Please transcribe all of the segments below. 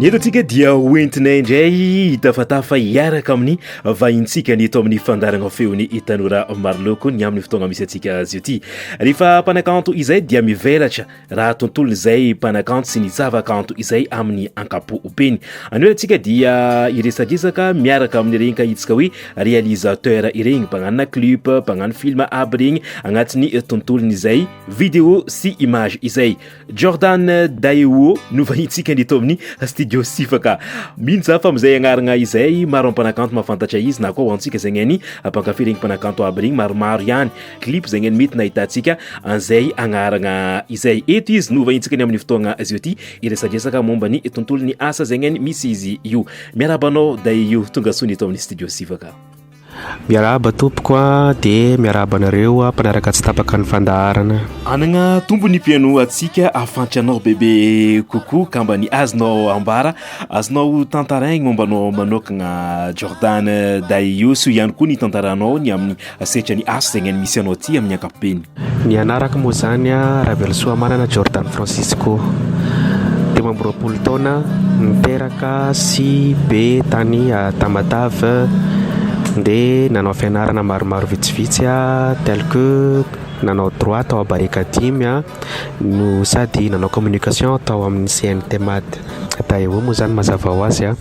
Ny eto antsika dia hoentinay indray hitafatafa hiaraka amin'ny vahintsika ny eto amin'ny fandaharana feon'ny tanora maroloko ny amin'ny fotoagna misy antsika azy io ty. Rehefa mpanakanto izay dia mivelatra raha tontolony izay mpanakanto sy ny zavakanto izay amin'ny ankapobeny. Anio antsika dia hiresadresaka miaraka amin'ireny kahitsika hoe réalisateur ireny, mpagnano clip, mpagnano film aby regny agnatin'ny tontolon'izay vidéo sy image izay. Jordan Daewoo no vahintsika ny eto amin'ny studio Sifaka. Mino za fa amin'izay agnarana izay maro mpanakanto mahafantatra izy na koa ho antsika zegny any mpankafy regny mpanakanto aby regny maromaro ihany clip zegny any mety nahitantsika an'izay agnarana izay. Eto izy no vahintsika ny amin'ny fotoagna zio ty iresadresaka momba ny tontolon'ny asa zegny any misy izy io. Miarahaba anao Daewoo, tonga soa ny eto amin'ny studio Sifaka. Miarahaba tompoko a, de miarahaba anareo a mpanaraka tsy tapaka ny fandaharana. Anagna tombony mpihaino atsika afantry anao bebe kokoa ka mba ny azonao ambara, azonao tantaraigny momba anao manokagna Jordan Daeus ihany koa ny tantaranao ny amin'ny sehatry ny asa zegny ny misy anao aty amin'ny ankapobeny. Ny anarako moa zany a Ravelosoamanana Jordan Francisco, 25 taona, niteraka sy be tany Tamatave, dia nanao fianarana maromaro vitsivitsy aho tel que nanao droit tao Barikadimy aho no sady nanao communication tao amin'ny CNTMAD. Daewoo moa zany mazava ho azy a,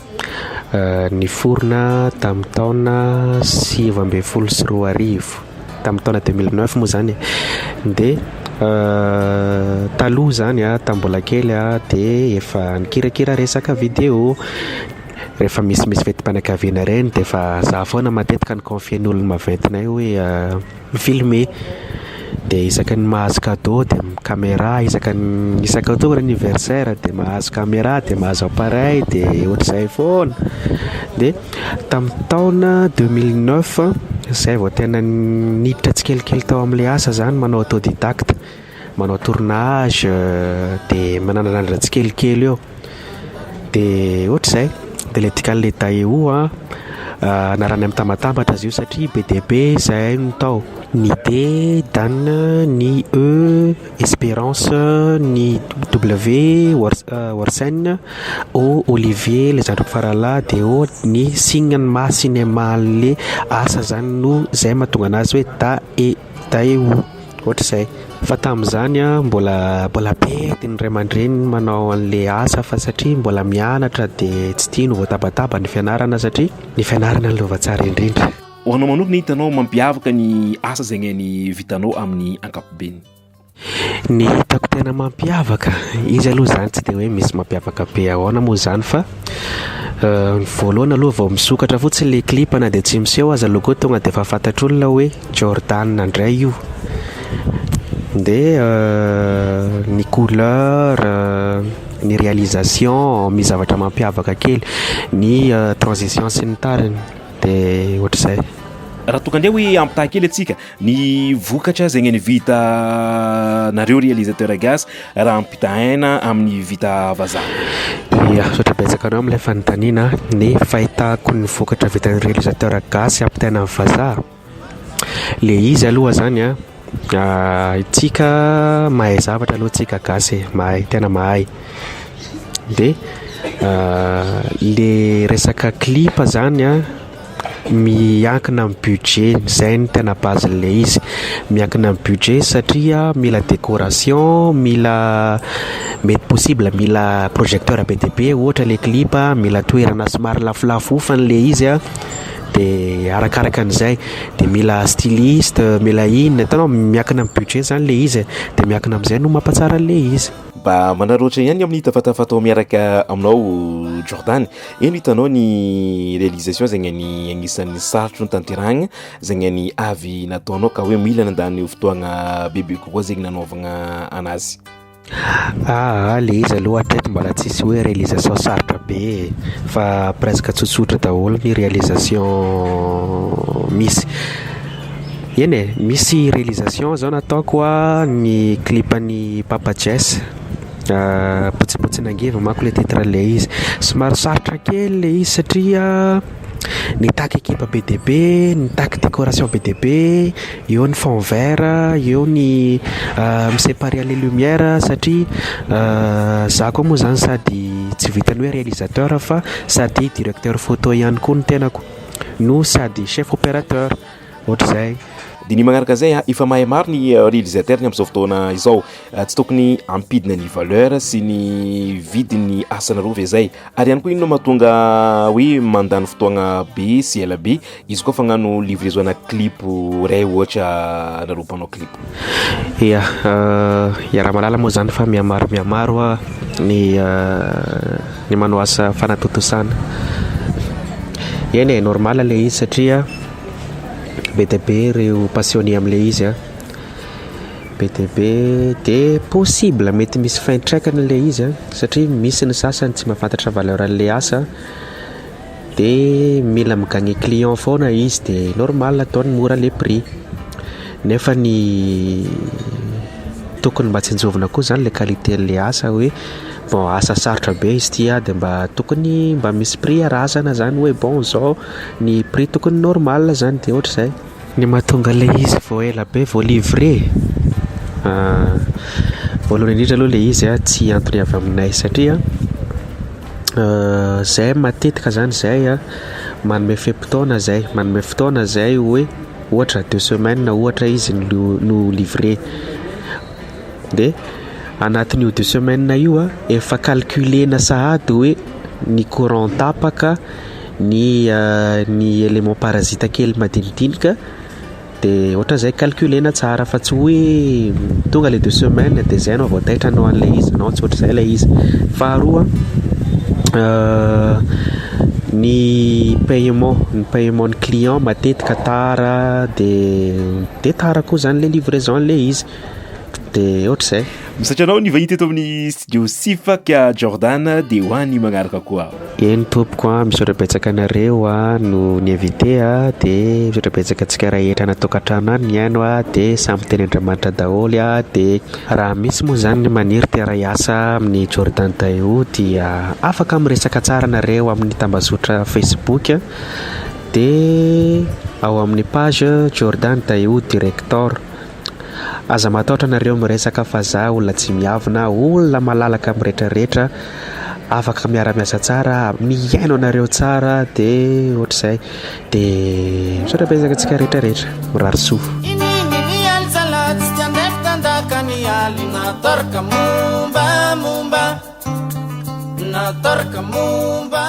niforona tamin'ny taona 2019. Tamin'ny taona 2009 moa zany e, de taloha zany a tamin'ny mbola kely a de efa nikirakira resaka vidéo, rehefa misimisy fetim-pianakaviana ireny de efa za foana matetika no confier-n'olona maventinay hoe mi-filmer, de isaky ny mahazo cadeau de caméra, isaky ny isaka tonga ny anniversaire de mahazo caméra de mahazo appareil de ohatr'izay foana, de tamin'ny taona 2009 zay vao tena niditra tsikelikely tao amin'ilay asa zany manao autodidacte, manao tournage de manandranandra tsikelikely eo, de ohatr'izay. De le dikan'le Daewoo a anarana mitambatambatra izy io satria be dia be zahay no tao, ny D Dan, ny E Espérance, ny W Orsen, O Olivier le zandriko faralahy, de O ny signe ny maha cinéma an'le asa zany no zay mahatonga anazy hoe Dae Daewoo ohatr'izay. Fa tamin'izany a mbola mbola bedy ny ray aman-dreniny manao an'le asa fa satria mbola mianatra de tsy tiany ho voatabataba ny fianarana satria ny fianarana no lova tsara indrindra. Ho anao manokana hitanao mampiavaka ny asa zegny ny vitanao amin'ny ankapobeny? Ny hitako tena mampiavaka, izy aloha zany tsy de hoe misy mampiavaka be ahoana moa zany fa ny voalohany aloha vao misokatra fotsiny le clip na de tsy miseho aza logo tonga de efa fantatr'olona hoe Jordan indray io, de ny couleur, ny réalisation, misy zavatra mampiavaka kely, ny transition sy ny tariny de ohatr'izay. Raha tonga indray hoe ampitaha kely antsika ny vokatra zegny ny vita nareo réalisateur gasy raha ampitahaina amin'ny vita vazaha. Ia, misaotra betsaka anao amin'ilay fanontaniana. Ny fahitako ny vokatra vitan'ny réalisateur gasy ampitahaina amin'ny vazaha, le izy aloha zany a tsika mahay zavatra aloha tsika gasy e, mahay tena mahay, de le resaka clip zany a miankina amin'ny budget, zay no tena base-n'le izy, miankina amin'ny budget satria mila décoration, mila mety possible mila projecteur be dia be ohatra le clip, mila toerana somary lafolafo hofany le izy a, de arakaraka an'izay, de mila styliste, mila inona, hitanao miankina amin'ny budget zany le izy e, de miankina amin'izay no mampatsara an'le izy. Mba manararaotra ihany amin'ny tafatafa atao miaraka aminao Jordan, ino hitanao ny réalisation zegny ny agnisan'ny sarotro notanterahigna zegny ny avy nataonao ka hoe mila nandany fotoagna bebe kokoa zegny nanaovagna anazy? Ah, le izy aloha hatreto mbola tsisy hoe réalisation sarotra be e, fa presque tsotsotra daholo ny réalisation misy. Eny e, misy réalisation zao nataoko a ny clip an'ny Papa Jess, Potsipotsy Nangeva manko le titre an'le izy, somary sarotra kely le izy satria Nitaky ekipa be dia be, nitaky décoration be dia be, eo ny fond vert, eo ny mi-séparer an'ilay lumière satria za koa moa zany sady tsy vitan'ny hoe réalisateur fa sady directeur photo ihany koa ny tenako no sady chef opérateur, ohatr'izay. De ny magnaraka zay a, efa mahay maro ny réalisateur ny amin'izao fotoana izao. Tsy tokony ampidina ny valeur sy ny vidin'ny asanareo ve zay? Ary ihany koa inona mahatonga hoe mandany fotoagna be sy ela be izy koa fa hagnano livraison ana clip ray ohatra nareo mpanao clip? Ia, iaraha-mahalala moa zany fa mihamaro mihamaro a ny manao asa fanatontosana. Eny e, normal le izy satria be dia be ireo passionné amin'le izy a, be dia be, de possible mety misy fiantraikany le izy a, satria misy ny sasany tsy mahafantatra valeur an'le asa de mila mi-gagner client foana izy, de normal ataony mora le prix, nefa ny tokony mba tsinjovina koa zany le qualité an'le asa hoe bon, asa sarotra be izy ty a, de mba tokony mba misy prix arazana zany hoe bon, zao ny prix tokony normal zany, de ohatr'izay. Ny mahatonga le izy vao ela be vao livré, voalohany indrindra aloha le izy a tsy antony avy aminay, satria zay matetika zany zay a manome fe-potoana zay, manome fotoana zay hoe ohatra 2 semaines ohatra izy no livré, de anatin'io 2 semaines io a efa calculena sahady hoe ny courant tapaka, ny élément parasite kely madinidinika, de ohatra zay calculena tsara fa tsy hoe tonga le 2 semaines de zay anao vao taitra anao an'le izy. Non, tsy ohatr'izay lay izy. Faharoa, ny paiement ny client matetika tara, de tara koa zany le livraison le izy, de ohatr'izay. Misaotra anao ny vahiny teto amin'ny studio Sifaka Jordan, de ho an'ny magnaraka koa. Eny tompoko a, misaotra betsaka anareo a no ny invité a, de misaotra betsaka antsika rehetra natokantrano any nihaino a, de samy teny Andriamanitra daholo a. De raha misy moa zany ny maniry te hiara hiasa amin'ny Jordan Daewoo dia afaka miresaka tsara nareo amin'ny tambazotra Facebook, de ao amin'ny page Jordan Daewoo Director. Aza matahotra nareo miresaka fa za olona tsy miavona, olona malalaka amin'ny rehetrarehetra, afaka miara-miasa tsara, mihaino anareo tsara, de ohatr'izay. De misaotra betsaka antsika rehetrarehetra, mirary soa. Inininy aly tsy andefitandaka ny aly natoraka mombamomba, natoraka momba.